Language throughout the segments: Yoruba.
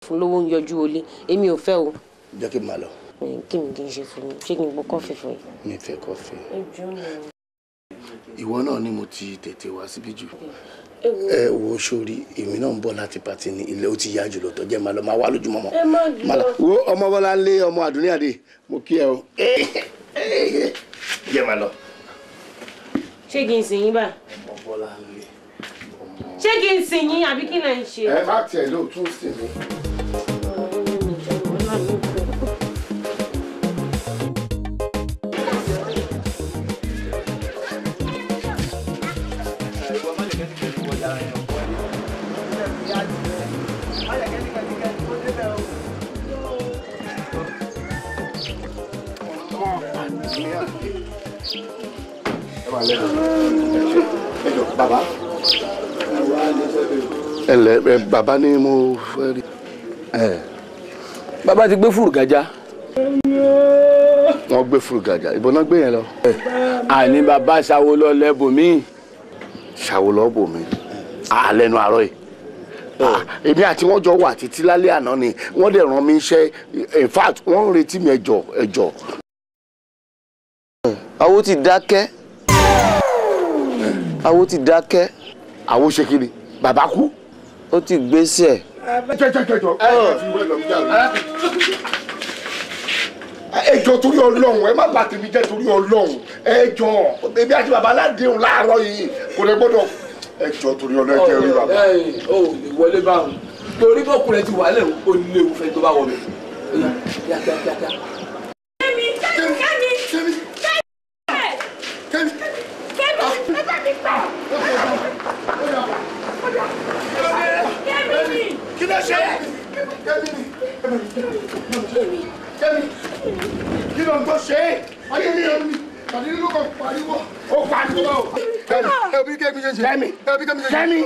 Fún lówó ń yọjú olé, èmi ò fẹ́ o. Jẹ́ kí n máa lọ. Kí ni kí n ṣe fún mi? Ṣé kí n po kọ́fì fún yín? Mi fẹ́ kọ́fì. Ẹ jọ̀ọ́ mi. Ìwọ náà ni mo ti tètè wá síbí jù. Ẹ wo sórí, èmi náà ń bọ̀ láti pàtì ní ilé, ó ti yá jù lọ, tó jẹ́ máa lọ, máa wá lójúmọ́mọ́. Ẹ má lọ. Wo ọmọ Bọ́lá ń lé ọmọ Àdúní Àdè, mo kí ẹ o. Jẹ́ máa lọ. Ṣé kí n sìn yín báyìí? Ọmọ Bọ́lá ń lé. Ṣé kí n sìn yín àbí kí lẹ̀ ń ṣe? Ẹ má tiẹ̀ lóòótọ́ sìn mí. Bàbá ẹ lẹ bàbá ni mo fẹ́ rí. Bàbá ti gbé fùrùgàjà. Wọ́n gbé fùrùgàjà, ìbọn náà gbé yẹn lọ. Àní bàbá ṣàwo lọ lẹ́bùnmí. Ṣàwo lọ bò mí àlẹ́nu àárọ̀ yìí. Èmi àti wọ́n jọ wà títí lálẹ́ àná ni wọ́n dẹ̀ rán mi iṣẹ́, in fact wọ́n ń retí mi ẹjọ́ ẹjọ́. Awo ti dákẹ́. Awo ti dákẹ́. Awo ṣe kí ni? Bàbá kú. Ó ti gbéṣẹ́. Ẹ jọ̀ọ́ torí Ọlọ́run, ẹ má bà tèmi jẹ́ torí Ọlọ́run. Ẹ jọ̀ọ́, èmi àti bàbá aládéhùn láàárọ̀ yìí kò lè gbọ́dọ̀. Ẹ jọ̀ọ́ torí Ọlọ́run, ẹ jẹ́ rí bàbá. Ẹ ò lè wọlé báwọn torí bọ́kùnrin ti wà lẹ́wọ̀n, ó léwu fẹ́ tó bá wọ mi. Kí ló ṣe? Kẹ́mi, kí ló ń tó ṣe? Ayé mi ò ní, tàbí nínú kan pariwo. Ó pariwo. Kẹ́mi, Kẹ́mi, Kẹ́mi, Kẹ́mi, Kẹ́mi, Kẹ́mi,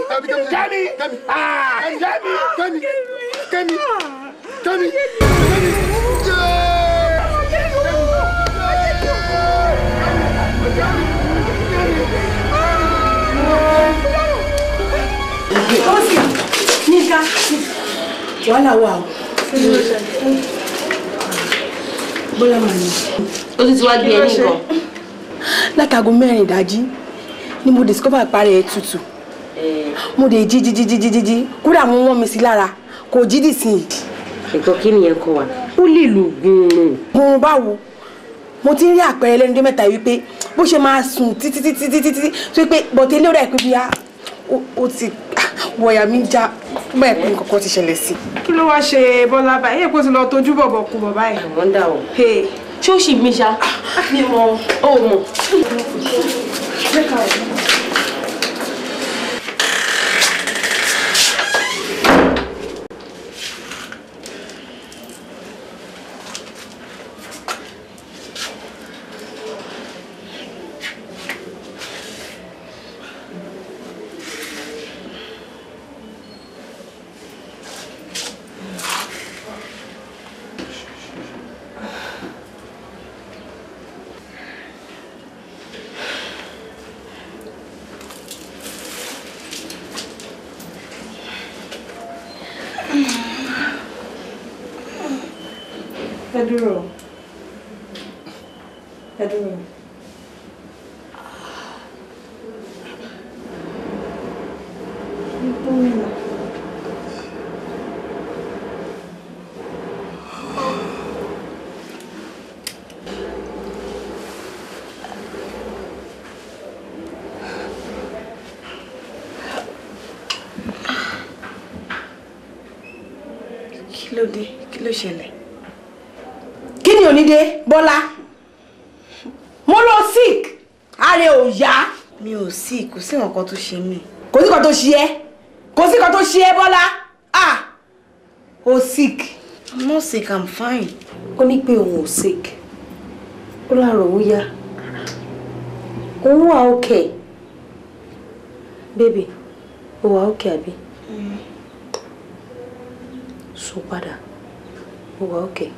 Kẹ́mi, Kẹ́mi, Kẹ́mi. Níka, wàhálà wà o. Bọ́lá màá ní. Ó ti wá gbé ẹ ní nǹkan. Látago 4 ìdájí ni mo discover ìparẹ́ ẹ̀ tutù. Mo dé jí jí jí jí jí jí. Kúrò àwọn wọ́n mi sí lára, kò jí dì sí yìí. Nǹkan kí nìyẹn kọ wa? Ó lè lù gùn. Gùn báwo? Mo ti ń rí àpẹẹrẹ lẹ́nu dé mẹ́ta wípé bó ṣe máa sùn títí títí títí títí tó pé bọ̀tẹ́ lórí ẹ̀ pé bí ó ti wọ̀yà mi já bẹ́ẹ̀ pé nǹkan kan ti ṣẹlẹ̀ sí. Kí ló wáá ṣe Bọ́lá báyìí? Èkó ti lọ tójú bọ̀bọ̀ kú bọ̀ báyìí. Àwọn dà o. Ṣé ó sì mi ṣá? Mi mọ ó mọ. Ẹ dúró. Ẹ dúró. Kí ló dé? Kí ló ṣẹlẹ̀? Kí ni onídé Bọ́lá? Mo lọ sick, ààrẹ ò yá. Mi ò sick, kò sí nǹkan tó ṣe mí. Kò sí nǹkan tó ṣe ẹ́. Kò sí nǹkan tó ṣe ẹ́ Bọ́lá. Ah! O sick. I'm not sick, I'm fine. Ó ní pé òun ò sick. Ó láàárọ̀ ó yá. Òun wà okay. Baby, ó wà okay àbí? Sùn padà. Ó wà okay.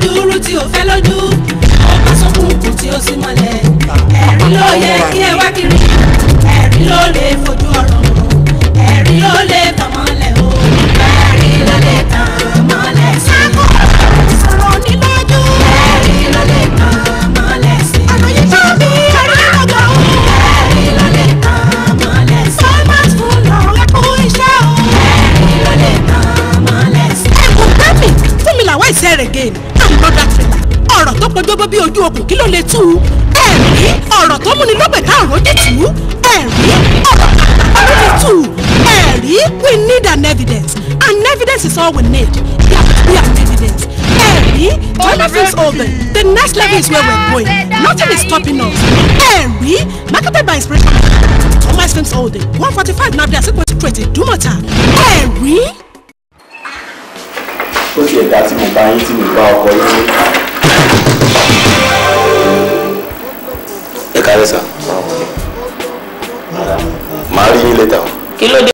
dojúrú tí ò fẹ́ lójú, ó bá sọkùnkùn tí ó sì mọ́lẹ̀. Ẹ̀rí ló yẹ kí ẹ wá kiri, ẹ̀rí ló lè fojú ọ̀rọ̀ hàn, ẹ̀rí ló lè tàn mọ́lẹ̀ o, ẹ̀rí ló lè tàn mọ́lẹ̀ sí. Sọ̀rọ̀ onílójú, ẹ̀rí ló lè tàn mọ́lẹ̀ sí. Ọ̀rọ̀ yìí tó bí ẹ̀rí lọ́gọ̀ o, ẹ̀rí ló lè tàn mọ́lẹ̀ sí. Thomas fún lọ́rọ̀ ẹ̀kú iṣẹ́ o, ẹ̀rí ló lè tàn mọ́lẹ̀ sí. Ẹ̀kú Gbẹ́mì fún mi làwọn ìṣe rẹ̀ gé another thriller. Ọ̀rọ̀ tó pọjọ́bọ́ bí ojú okùn kí ló lè tú u? Ẹ̀rí ọ̀rọ̀ tó múni lọ́gbẹ̀ tá àrò jẹ́ tù ú. Ẹ̀rí ọ̀rọ̀ àrò lè tù ú. Ẹ̀rí we need an evidence and evidence is all we need. There must be an evidence. Ẹ̀rí Jonathan's over. The next level is where we're going. Nothing is stopping us. Ẹ̀rí marketed by Inspiration Thomas Films Holding 145 Nabdi Asikwe Street, Idumota. Ẹ̀rí. Ó ti ẹ̀dá tí mo bá yín tí mo bá ọkọ yín. Ẹ kálẹ́ sà. Màá rí yín later. Kí ló dé?